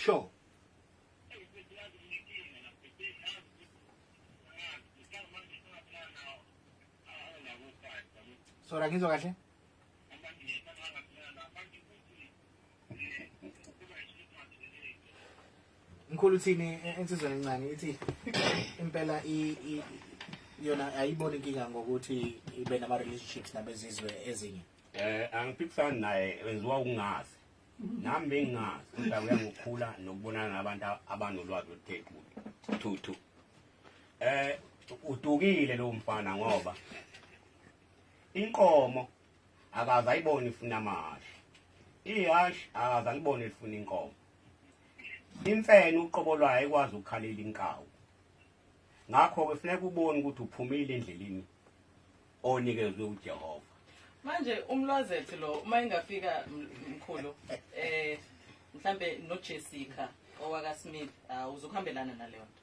Sure. Sorry, angizwa kahle. Mkhulu uthini insizweni encane ithi impela yona ayiboni inkinga ngokuthi ibe nama relationships nabezizwe ezinye. Angiphikisani naye, wenziwa ukungazi. Nami bengingazi, kodwa kuya ngokukhula nokubonana nabantu abanolwazi oluthe thuthu. Udukile lo mfana ngoba inkomo akaze ayibone ifuna amahhashi, ihhashi akaze alibone lifuna inkomo, imfene uqobo lwayo ayikwazi ukukhalela inkawu. Ngakho-ke funeka ubone ukuthi uphumile endleleni onikezwe uJehova. Manje umlwazethu lo uma engafika mkhulu mhlambe noJessica owaka Smith, uzokuhambelana naleyo nto?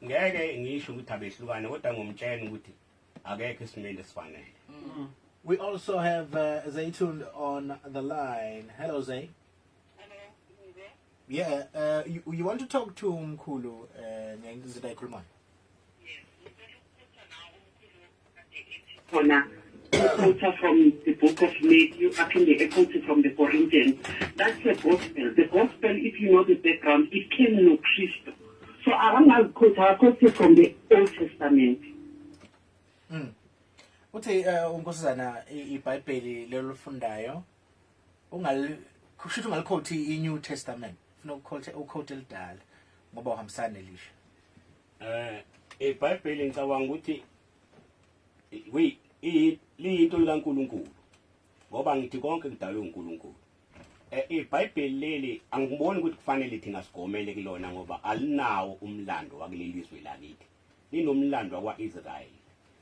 Ngeke ngisho ukuthi abehlukane, kodwa ngomtshela ukuthi akekho isimile esifanele. We also have Zaytun on the line. Hello, Zay. Hello. Yeah, you want to talk to Mkhulu ngezinto ayikhulumayo? Khona quote from the book of Matthew, aphinde equote from the Corinthians. That's the gospel. The gospel, if you know the background, it came no Christ. So akangaziquote, akaquote from the Old Testament. Uthi unkosazana iBhayibheli lelo lifundayo ungali kusho ukuthi ungaliquote i-New Testament, ufuna ukuquote uquote elidala ngoba uhambisana nelisha. IBhayibheli ngicabanga ukuthi liyinto likaNkuluNkulu, ngoba ngithi konke kudalwe uNkulunkulu. IBhayibheli leli angiboni ukuthi kufanele thina sigomele kulona, ngoba alinawo umlando wakuleli zwe lakithi, linomlando wakwa-Israyeli.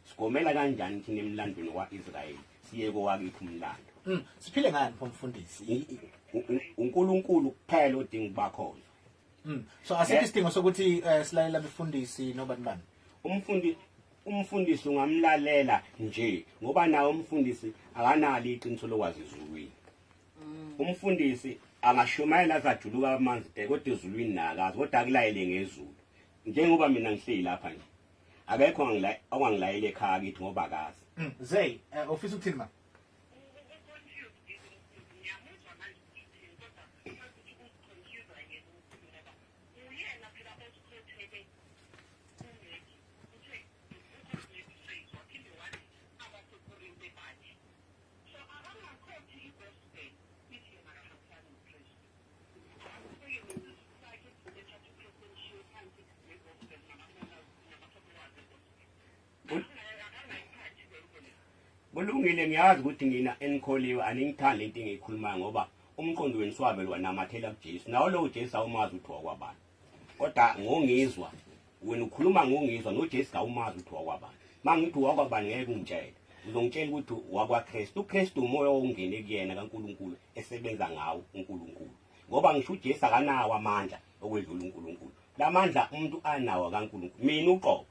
Sigomela kanjani thina emlandweni wakwa-Israyeli siye kowakithi umlando? Siphile ngani pho, mfundisi? uNkulunkulu kuphela odinga ukuba khona. So asikho isidingo sokuthi silalela abefundisi nobani bani. Umfundisi ungamlalela nje, ngoba naye umfundisi akanalo iqiniso lokwazi ezulwini. Umfundisi angashumayela azajuluka amanzi de, kodwa ezulwini nakazi, kodwa akulayele ngezulu. Njengoba mina ngihleli lapha nje, akekho ongangilayela ekhaya kithi ngoba akazi. Zay, ufisa ukuthini ma? Kulungile, ngiyazi ukuthi nina enikholiwe aningithandi into engiyikhulumayo, ngoba umqondo wenu siwabele wanamathela kuJesu. Nawo lowo Jesu awumazi ukuthi wakwabani, kodwa ngongizwa wena ukhuluma ngongizwa noJesu kawumazi ukuthi wakwabani. Uma ngithi wakwabani ngeke ungitshele, uzongitshela ukuthi wakwaKristu. UKristu umoya owungene kuyena kaNkulunkulu esebenza ngawo uNkulunkulu, ngoba ngisho uJesu akanawo amandla okwedlula uNkulunkulu. La mandla umuntu anawo kaNkulunkulu. Mina uqobo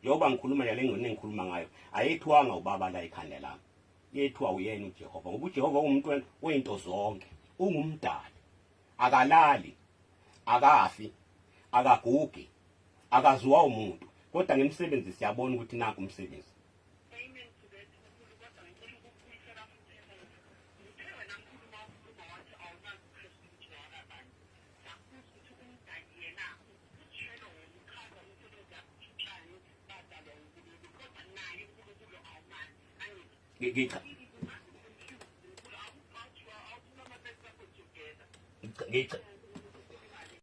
njengoba ngikhuluma nale ngxenye engikhuluma ngayo ayethiwanga ubaba la ekhanda lami, yethiwa uyena uJehova, ngoba uJehova ungumuntu wento zonke, ungumdali, akalali, akafi, akagugi, akaziwa umuntu, kodwa ngemsebenzi siyabona ukuthi nanku umsebenzi. Amen to that, mkhulu, kodwa ngicela ukukubuyisela futhi emuva. Uthe wena mkhulu uma ukhuluma wathi awumazi uKristu ukuthi wakabani. Sakubuza ukuthi umdali yena usishelo wena uchaza umsebenzi yakho ukuthi utshani badalwa uNkulunkulu, kodwa naye uNkulunkulu awumazi. Angithi Ngicha ngicha